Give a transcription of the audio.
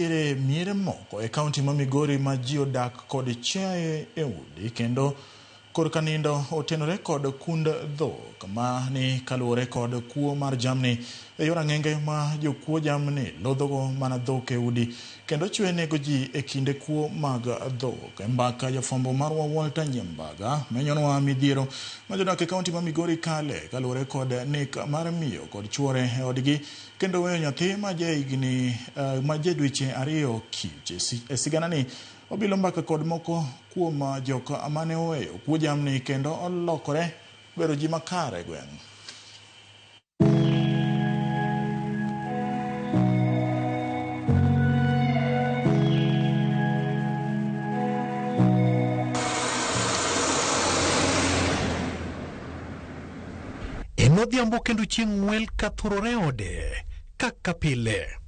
Nitiere miere moko e kaunti ma Migori ma ji odak kod chiaye e udi kendo korka nindo otenore kod kund dhok. Ma ni kaluwore kod kuo mar jamni e yor ang'enge ma jokuo jamni lodhogo mana dhok e udi kendo chwe nego ji e kinde kuo mag dhok. E mbaka jafwambo marwa Walter Nyambaga menyonwa midhiero ma jodak e kaunti ma Migori kale kaluwore kod nek mar miyo kod chuore e odgi kendo weyo nyathi ma jahigni ma ja dweche 2 kich. E siganani obilo mbaka kod moko kuom jok mane oweyo kuo jamni kendo olokore bedo ji makare e gweng'. En odhiambo kendo chieng' ng'wel ka thurore ode kaka pile.